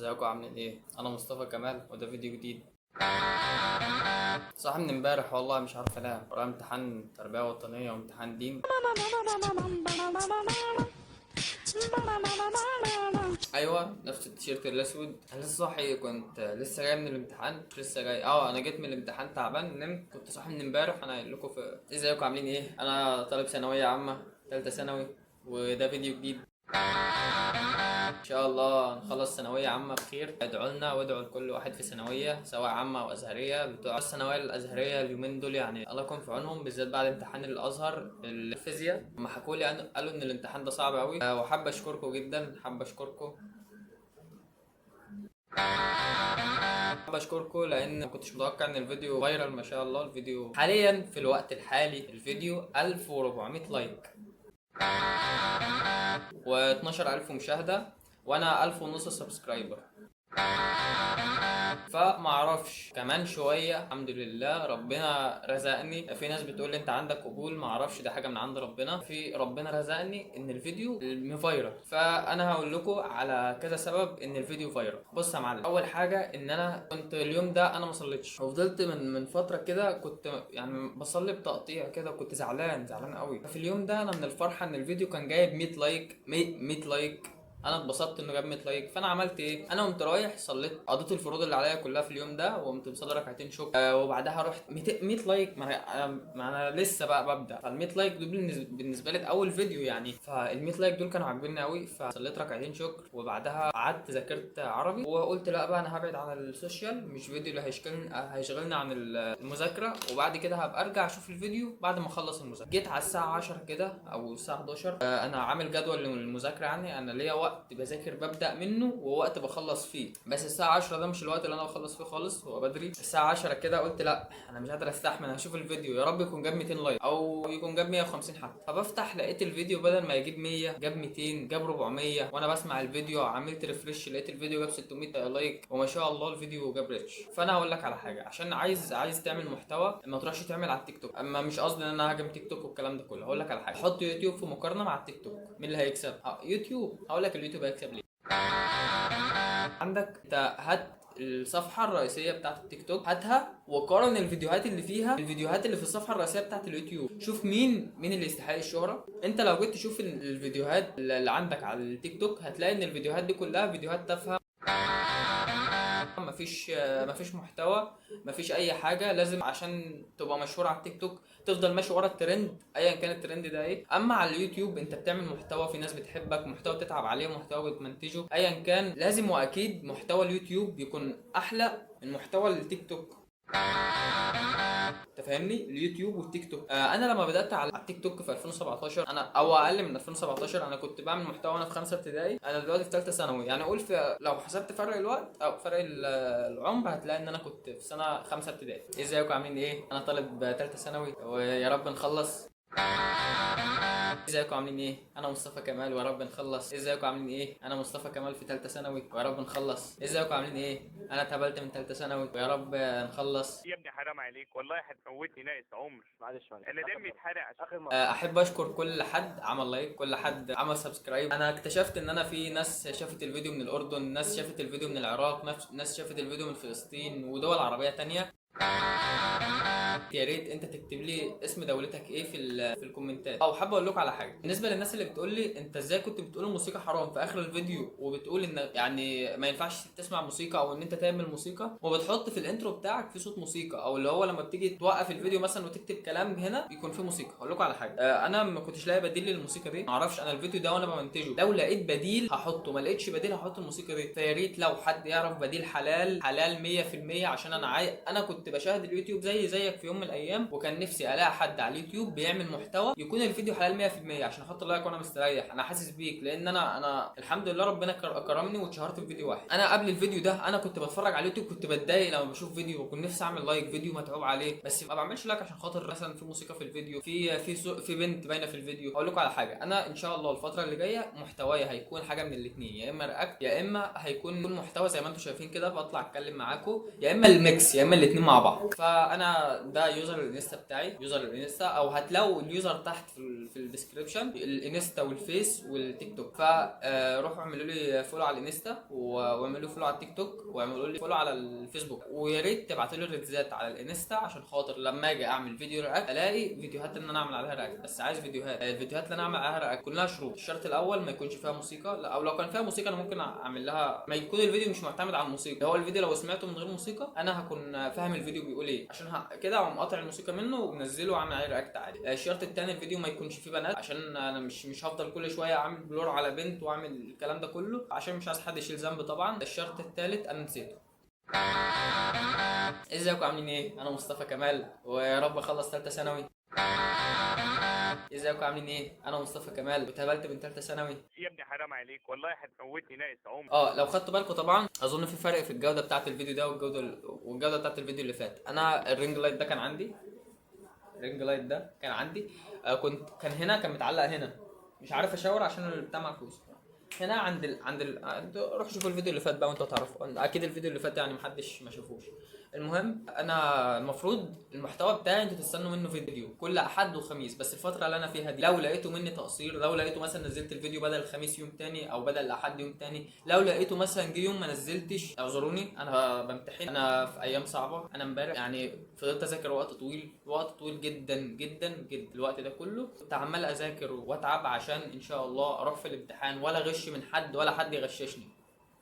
ازيكم عاملين ايه؟ انا مصطفى كمال وده فيديو جديد. صاحي من امبارح والله مش عارف انام، ورايا امتحان تربية وطنية وامتحان دين. ايوه نفس التيشيرت الاسود. انا لسه صاحي، كنت لسه جاي من الامتحان، مش لسه جاي، انا جيت من الامتحان تعبان نمت، كنت صاحي من امبارح. انا قايل لكم في ازيكم عاملين ايه؟ انا طالب ثانوية عامة ثالثة ثانوي وده فيديو جديد. ان شاء الله نخلص ثانوية عامة بخير. ادعوا لنا وادعوا لكل واحد في ثانوية سواء عامة او ازهريه. بتوع الثانوية الازهريه اليومين دول يعني الله يكون في عونهم، بالذات بعد امتحان الازهر الفيزياء. هم حكوا لي قالوا ان الامتحان ده صعب قوي. وحابة اشكركم جدا، حابة اشكركم، حابة اشكركم لان ما كنتش متوقع ان الفيديو viral ما شاء الله. الفيديو حاليا في الوقت الحالي الفيديو 1400 like و12000 مشاهده وانا 1500 subscriber. فما اعرفش كمان شوية الحمد لله ربنا رزقني. في ناس بتقول لي انت عندك قبول، ما اعرفش ده حاجة من عند ربنا. في ربنا رزقني ان الفيديو viral. فانا هقول لكم على كذا سبب ان الفيديو viral. بص يا معلم، اول حاجة ان انا كنت اليوم ده انا ما صليتش، وفضلت من فترة كده كنت يعني بصلي بتقطيع كده، وكنت زعلان زعلان قوي. ففي اليوم ده انا من الفرحة ان الفيديو كان جايب 100 like، 100 like، انا اتبسطت انه جاب 100 like. فانا عملت ايه؟ انا قمت رايح صليت، قضيت الفروض اللي عليا كلها في اليوم ده، وقمت مصلي ركعتين شكر. وبعدها رحت 100 like. ما انا لسه بقى ببدا، فال 100 like دول بالنسبة لي اول فيديو يعني. فال 100 like دول كانوا عاجبيني قوي، فصليت ركعتين شكر وبعدها قعدت ذاكرت عربي، وقلت لا بقى انا هبعد عن ال social، مش فيديو اللي هيشغلني عن المذاكرة، وبعد كده هبقى ارجع اشوف الفيديو بعد ما اخلص المذاكرة. جيت على الساعة 10 كده او الساعة 11. انا عامل جدول للمذاكره، يعني انا ليا وقت بذاكر ببدأ منه ووقت بخلص فيه، بس الساعة 10 ده مش الوقت اللي انا بخلص فيه خالص، هو بدري. الساعة 10 كده قلت لا انا مش قادر استحمل، هشوف الفيديو، يا رب يكون جاب 200 like او يكون جاب 150 حتى. فبفتح لقيت الفيديو بدل ما يجيب 100 جاب 200 جاب 400، وانا بسمع الفيديو عملت refresh لقيت الفيديو جاب 600 like، وما شاء الله الفيديو جاب reach. فانا هقول لك على حاجة، عشان عايز تعمل محتوى ما تروحش تعمل على التيك توك. اما مش قصدي ان انا هاجم تيك توك والكلام ده كله، هقول لك على حاجة، حط يوتيوب في مقارنة مع التيك توك، مين اللي هيكسب؟ يوتيوب. هقول لك اليوتيوب هيكسب ليه. عندك انت هات الصفحة الرئيسية بتاعت التيك توك، هاتها وقارن الفيديوهات اللي فيها، الفيديوهات اللي في الصفحة الرئيسية بتاعت اليوتيوب، شوف مين اللي يستحق الشهرة. انت لو جيت تشوف الفيديوهات اللي عندك على التيك توك هتلاقي ان الفيديوهات دي كلها فيديوهات تافهة، مفيش محتوى، مفيش اي حاجة. لازم عشان تبقى مشهور على التيك توك تفضل ماشي ورا الترند ايا كان الترند ده ايه. اما على اليوتيوب انت بتعمل محتوى، في ناس بتحبك، محتوى بتتعب عليه، محتوى بتمنتجه، ايا كان. لازم واكيد محتوى اليوتيوب يكون احلى من محتوى التيك توك، انت فاهمني؟ اليوتيوب والتيك توك. انا لما بدات على التيك توك في 2017، انا او اقل من 2017، انا كنت بعمل محتوى وانا في 5 ابتدائي، انا دلوقتي في ثالثة ثانوي، يعني اقول في لو حسبت فرق الوقت او فرق العمر هتلاقي ان انا كنت في سنة 5 ابتدائي. ازيكم عاملين ايه؟ انا طالب ثالثة ثانوي ويا رب نخلص. ازيكم عاملين ايه؟ انا مصطفى كمال ويا رب نخلص. ازيكم عاملين ايه؟ انا مصطفى كمال في ثالثة ثانوي ويا رب نخلص. ازيكم عاملين ايه؟ انا اتقبلت من ثالثة ثانوي ويا رب نخلص. يا ابني حرام عليك والله هتموتني ناقص عمر. معلش معلش، انا دمي اتحرق عشان اخر مرة. احب اشكر كل حد عمل like، كل حد عمل subscribe. انا اكتشفت ان انا في ناس شافت الفيديو من الاردن، ناس شافت الفيديو من العراق، ناس شافت الفيديو من فلسطين ودول عربية تانية. يا ريت انت تكتب لي اسم دولتك ايه في الكومنتات. او حابب اقول لكم على حاجة بالنسبة للناس اللي بتقول لي انت ازاي كنت بتقول الموسيقى حرام في اخر الفيديو، وبتقول ان يعني ما ينفعش تسمع موسيقى او ان انت تعمل موسيقى، وبتحط في ال intro بتاعك في صوت موسيقى، او اللي هو لما بتيجي توقف الفيديو مثلا وتكتب كلام هنا يكون في موسيقى. هقول لكم على حاجة، انا ما كنتش لاقي بديل للموسيقى دي، ما اعرفش انا الفيديو ده وانا بمنتجه لو لقيت بديل هحطه، ما لقيتش بديل هحط الموسيقى دي. فيا ريت لو حد يعرف بديل حلال حلال 100%، عشان انا كنت بشاهد اليوتيوب زي زيك في يوم من الايام، وكان نفسي الاقي حد على اليوتيوب بيعمل محتوى يكون الفيديو حلال 100% عشان احط like وانا مستريح. انا حاسس بيك لان انا الحمد لله ربنا كرمني واتشهرت في فيديو واحد. انا قبل الفيديو ده انا كنت بتفرج على اليوتيوب كنت بتضايق لما بشوف فيديو، وكنت نفسي اعمل like، فيديو متعوب عليه، بس ما بعملش like عشان خاطر مثلا في موسيقى في الفيديو، في بنت باينة في الفيديو. اقول لكم على حاجة، انا ان شاء الله الفترة اللي جاية محتوايا هيكون حاجة من الاثنين، يا اما react، يا اما هيكون محتوى زي ما انتم شايفين كده بطلع اتكلم معاكم، يا اما ال mix، يا اما الاثنين مع مع بعض. فانا ده user الانستا بتاعي، user الانستا، او هتلاقوا ال user تحت في ال description، الانستا والفيس والتيك توك. فروحوا اعملوا لي follow على الانستا، واعملوا follow على التيك توك، واعملوا لي follow على الفيسبوك. ويا ريت تبعتوا لي الريلزات على الانستا عشان خاطر لما اجي اعمل فيديو react الاقي فيديوهات ان انا اعمل عليها react. بس عايز فيديوهات، الفيديوهات اللي انا اعمل عليها react كلها شروط. الشرط الاول ما يكونش فيها موسيقى، لا، او لو كان فيها موسيقى انا ممكن اعمل لها، ما يكون الفيديو مش معتمد على الموسيقى. هو الفيديو لو سمعته من غير موسيقى انا هكون فاهم الفيديو بيقول ايه، عشان كده اقوم قاطع الموسيقى منه ومنزلة واعمل عليه react عادي. الشرط الثاني الفيديو ما يكونش فيه بنات، عشان انا مش هفضل كل شوية اعمل blur على بنت واعمل الكلام ده كله، عشان مش عايز حد يشيل ذنب طبعا. الشرط الثالث انا نسيته. ازيكم عاملين ايه؟ انا مصطفى كمال، ويا رب اخلص ثالثة ثانوي. ازيكم عاملين ايه؟ انا مصطفى كمال، واتقبلت من ثالثة ثانوي. يا ابني حرام عليك، والله هتموتني ناقص عمر. لو خدتوا بالكم طبعا اظن في فرق في الجودة بتاعه الفيديو ده والجودة بتاعه الفيديو اللي فات. انا ال ring light ده كان عندي، ال ring light ده كان عندي، كان هنا، كان متعلق هنا، مش عارف اشاور عشان البتاع معكوس هنا عند ال... عند ال... انتوا روحوا شوفوا الفيديو اللي فات بقى وانتوا تعرفوا اكيد الفيديو اللي فات يعني محدش ما شافوش. المهم انا المفروض المحتوى بتاعي انتوا تستنوا منه فيديو كل احد وخميس، بس الفترة اللي انا فيها دي لو لقيتوا مني تقصير، لو لقيتوا مثلا نزلت الفيديو بدل الخميس يوم تاني او بدل الاحد يوم تاني، لو لقيتوا مثلا جه يوم ما نزلتش، اعذروني انا بمتحن، انا في ايام صعبة. انا امبارح يعني فضلت اذاكر وقت طويل، وقت طويل جدا جدا جدا. الوقت ده كله كنت عمال اذاكر واتعب عشان ان شاء الله اروح في الامتحان ولا غش من حد ولا حد يغششني،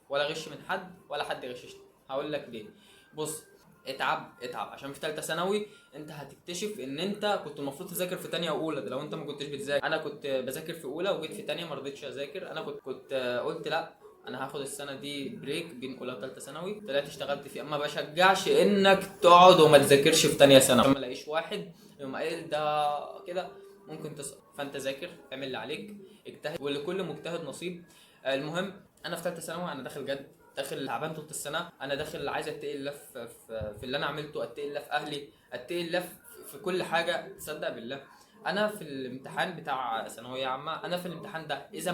ولا غش من حد ولا حد يغششني. هقول لك ليه. بص، اتعب اتعب عشان في ثالثة ثانوي انت هتكتشف ان انت كنت المفروض تذاكر في ثانية واولى. ده لو انت ما كنتش بتذاكر. انا كنت بذاكر في اولى وجيت في ثانية ما رضيتش اذاكر. انا كنت قلت لا، انا هاخد السنة دي break بين اولى وثالثه ثانوي. طلعت اشتغلت فيها. ما بشجعش انك تقعد وما تذاكرش في ثانية ثانوي، عشان ما الاقيش واحد يقوم قايل ده كده ممكن تسقط. فانت ذاكر، اعمل اللي عليك، اجتهد، ولكل مجتهد نصيب. المهم انا في ثالثة ثانوي انا داخل جد، داخل تعبان طول السنة، انا داخل عايز اتقي الله في اللي انا عملته، اتقي الله في اهلي، اتقي الله في كل حاجة. تصدق بالله انا في الامتحان بتاع ثانوية عامة، انا في الامتحان ده اذا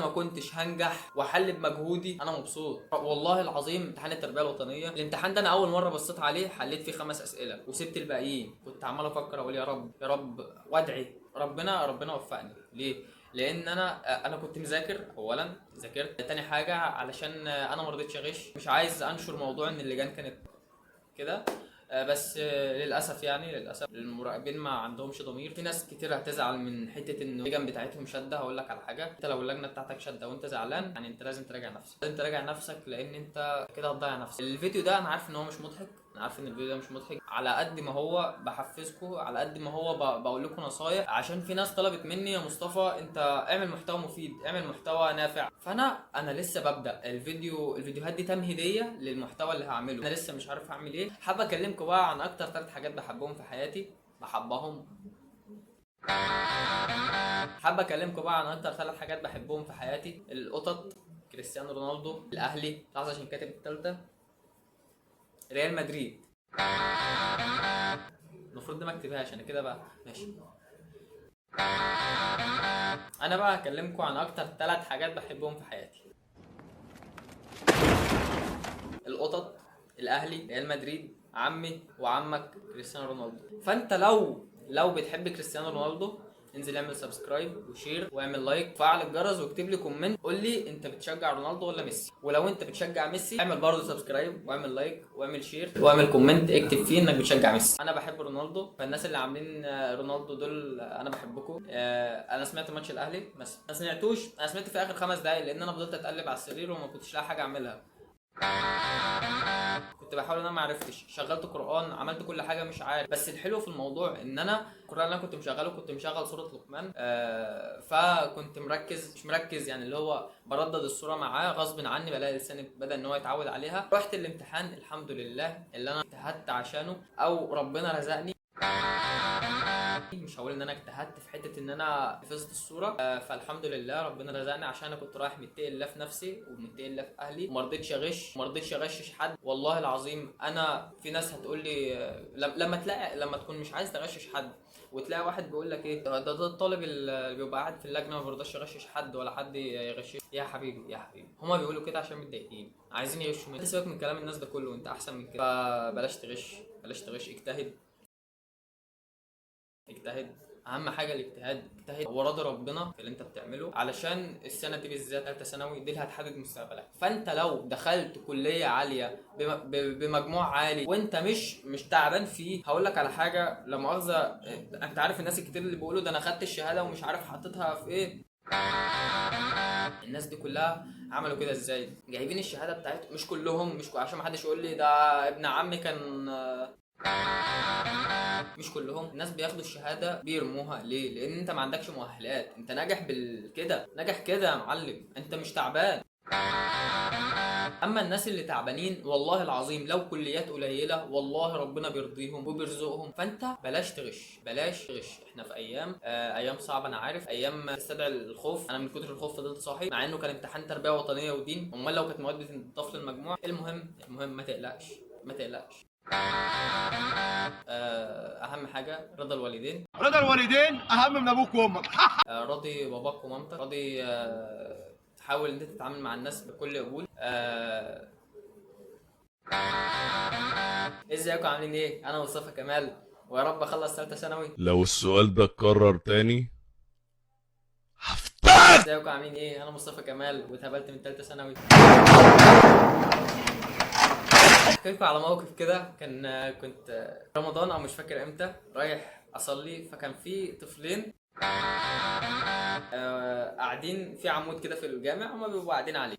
ما كنتش هنجح واحل بمجهودي انا مبسوط والله العظيم. امتحان التربية الوطنية، الامتحان ده انا اول مرة بصيت عليه حليت فيه 5 اسئلة وسبت الباقيين. كنت عمال افكر اقول يا رب يا رب وادعي ربنا وفقني. ليه؟ لان انا كنت مذاكر اولا، ذاكرت. تاني حاجة علشان انا ما رضيتش اغش، مش عايز انشر موضوع ان اللجان كانت كده، بس للاسف يعني للاسف المراقبين ما عندهمش ضمير. في ناس كتير هتزعل من حتة ان اللجان بتاعتهم شاده. هقول لك على حاجة، انت لو اللجنة بتاعتك شاده وانت زعلان يعني انت لازم تراجع نفسك، لازم تراجع نفسك، لان انت كده هتضيع نفسك. الفيديو ده انا عارف ان هو مش مضحك، انا عارف ان الفيديو ده مش مضحك، على قد ما هو بحفزكم، على قد ما هو بقول لكم نصايح، عشان في ناس طلبت مني يا مصطفى انت اعمل محتوى مفيد، اعمل محتوى نافع. فانا لسه ببدا الفيديوهات دي تمهيديه للمحتوى اللي هعمله، انا لسه مش عارف هعمل ايه. حابب اكلمكم بقى عن اكتر 3 حاجات بحبهم في حياتي، بحبهم. حابب اكلمكم بقى عن اكتر 3 حاجات بحبهم في حياتي: القطط، كريستيانو رونالدو، الاهلي، لحظة عشان كاتب الثالثة، ريال مدريد. المفروض ده ما اكتبهاش انا كده بقى، ماشي. انا بقى هكلمكم عن اكتر 3 حاجات بحبهم في حياتي: القطط، الاهلي، ريال مدريد، عمي وعمك كريستيانو رونالدو. فانت لو بتحب كريستيانو رونالدو انزل اعمل subscribe و share واعمل like وفعل الجرس واكتب لي comment، قول لي انت بتشجع رونالدو ولا ميسي. ولو انت بتشجع ميسي اعمل برضه subscribe واعمل like واعمل share واعمل comment اكتب فيه انك بتشجع ميسي. انا بحب رونالدو، فالناس اللي عاملين رونالدو دول انا بحبكم. انا سمعت ماتش الاهلي بس ما سمعتوش، انا سمعت في اخر 5 دقايق لان انا فضلت اتقلب على السرير وما كنتش لاقي حاجة اعملها. كنت بحاول ان انا ما عرفتش، شغلت قران، عملت كل حاجة مش عارف. بس الحلو في الموضوع ان انا القران اللي انا كنت مشغله كنت مشغل سورة لقمان، فكنت مركز، مش مركز يعني اللي هو بردد السورة معاه غصب عني، بلاقي لساني بدا ان هو يتعود عليها. رحت الامتحان الحمد لله اللي انا اجتهدت عشانه او ربنا رزقني، مش هقول ان انا اجتهدت في حتة ان انا حفظت الصورة، فالحمد لله ربنا رزقني عشان انا كنت رايح متقي الله في نفسي ومتقي الله في اهلي، وما رضيتش اغش، وما رضيتش اغشش حد. والله العظيم انا في ناس هتقول لي لما تلاقي، لما تكون مش عايز تغشش حد وتلاقي واحد بيقول لك ايه ده الطالب اللي بيبقى قاعد في اللجنة ما بيرضاش يغشش حد ولا حد يغشش. يا حبيبي يا حبيبي، هما بيقولوا كده عشان متضايقين عايزين يغشوا منك. سيبك من كلام الناس ده كله، انت احسن من كده. فبلاش تغش، بلاش تغش، اجتهد اجتهد، اهم حاجة الاجتهاد. اجتهد وراضي ربنا في اللي انت بتعمله، علشان السنة دي بالذات ثالثة ثانوي دي اللي هتحدد مستقبلك. فانت لو دخلت كليه عالية بمجموع عالي وانت مش تعبان فيه، هقول لك على حاجة لا مؤاخذة، انت عارف الناس الكتير اللي بيقولوا ده انا خدت الشهادة ومش عارف حطيتها في ايه، الناس دي كلها عملوا كده ازاي؟ جايبين الشهادة بتاعتهم، مش كلهم، مش عشان ما حدش يقول لي ده ابن عمي كان، مش كلهم. الناس بياخدوا الشهادة بيرموها. ليه؟ لان انت ما عندكش مؤهلات، انت ناجح بالكده، ناجح كده يا معلم، انت مش تعبان. اما الناس اللي تعبانين والله العظيم لو كليات قليله والله ربنا بيرضيهم وبيرزقهم. فانت بلاش تغش، بلاش تغش. احنا في ايام ايام صعبة، انا عارف، ايام تستدعي الخوف. انا من كتر الخوف فضلت صاحي، مع انه كان امتحان تربيه وطنية ودين، امال لو كانت مواد بتنضاف للمجموع. المهم ما تقلقش، ما تقلقش. اهم حاجة رضا الوالدين، رضا الوالدين اهم من ابوك وامك. راضي باباك ومامتك، راضي. حاول ان انت تتعامل مع الناس بكل قبول. ازيكم عاملين ايه؟ انا مصطفى كمال، ويا رب اخلص ثالثة ثانوي. لو السؤال ده اتكرر تاني هفتح. ازيكم عاملين ايه؟ انا مصطفى كمال واتقبلت من ثالثة ثانوي. احكي لكم على موقف كده، كنت رمضان او مش فاكر امتى، رايح اصلي، فكان في طفلين قاعدين في عمود كده في الجامع، هما بيبقوا قاعدين عليه.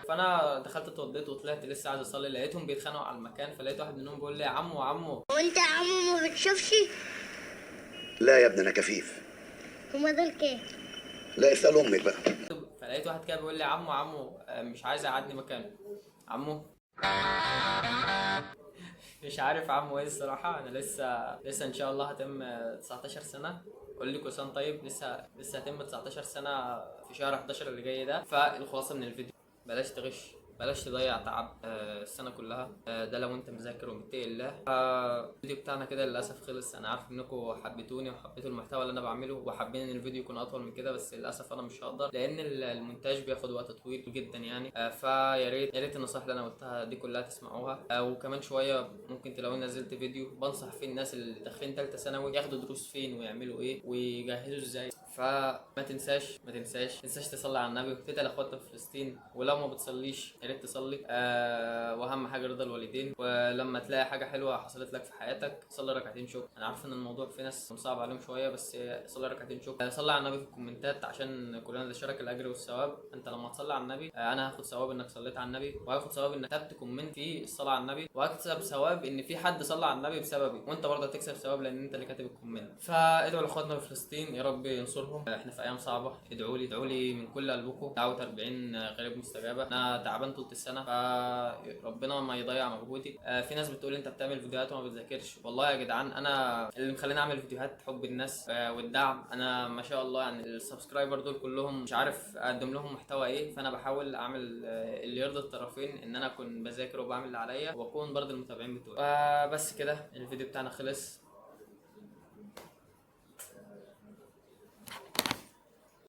فانا دخلت اتوضيت وطلعت لسه عايز اصلي، لقيتهم بيتخانقوا على المكان. فلقيت واحد منهم بيقول لي يا عمو عمو، وانت يا عمو ما بتشوفش؟ لا يا ابني انا كفيف. هما دول كام؟ لا اسال امك بقى. فلقيت واحد كده بيقول لي يا عمو عمو، مش عايز اقعدني مكانه. عمو مش عارف عمو ايه الصراحة، انا لسه ان شاء الله هتم 19 سنة. اقول لكم سنة طيب، لسه هتم 19 سنة في شهر 11 اللي جاي ده. فالخلاصة من الفيديو، بلاش تغش، بلاش تضيع تعب السنة كلها، ده لو انت مذاكر ومتقي الله. الفيديو بتاعنا كده للاسف خلص. انا عارف انكم حبيتوني وحبيتوا المحتوى اللي انا بعمله، وحابين ان الفيديو يكون اطول من كده، بس للاسف انا مش هقدر لان المونتاج بياخد وقت طويل جدا يعني. فيا ريت يا ريت النصائح اللي انا قلتها دي كلها تسمعوها. وكمان شوية ممكن تلاقوني نزلت فيديو بنصح فيه الناس اللي داخلين ثالثة ثانوي ياخدوا دروس فين ويعملوا ايه ويجهزوا ازاي. فما تنساش ما تنساش تنساش تصلي على النبي وتدعي لاخواتنا في فلسطين، ولو ما بتصليش يا ريت تصلي. واهم حاجة رضا الوالدين، ولما تلاقي حاجة حلوة حصلت لك في حياتك صلي ركعتين شكر. انا عارف ان الموضوع في ناس صعب عليهم شوية، بس صلي ركعتين شكر. صلي على النبي في الكومنتات عشان كلنا نتشارك الاجر والثواب. انت لما تصلي على النبي انا هاخد ثواب انك صليت على النبي، وهاخد ثواب انك كتبت comment في الصلاة على النبي، وهكسب ثواب ان في حد صلى على النبي بسببي، وانت برضه هتكسب ثواب لان انت اللي كاتب ال comment. فادعوا لاخواتنا في فلسطين يا رب ينصرهم، احنا في ايام صعبة. ادعوا لي، ادعوا لي من كل قلبكم، دعوه 40 غريب مستجابة. انا تعبان طول السنة فربنا ما يضيع مجهودي. في ناس بتقول انت بتعمل فيديوهات وما بتذاكرش. والله يا جدعان انا اللي مخليني اعمل فيديوهات حب الناس والدعم. انا ما شاء الله يعني ال subscriber دول كلهم مش عارف اقدم لهم محتوى ايه، فانا بحاول اعمل اللي يرضي الطرفين، ان انا اكون بذاكر وبعمل اللي عليا واكون برضه المتابعين بتوعي. بس كده الفيديو بتاعنا خلص.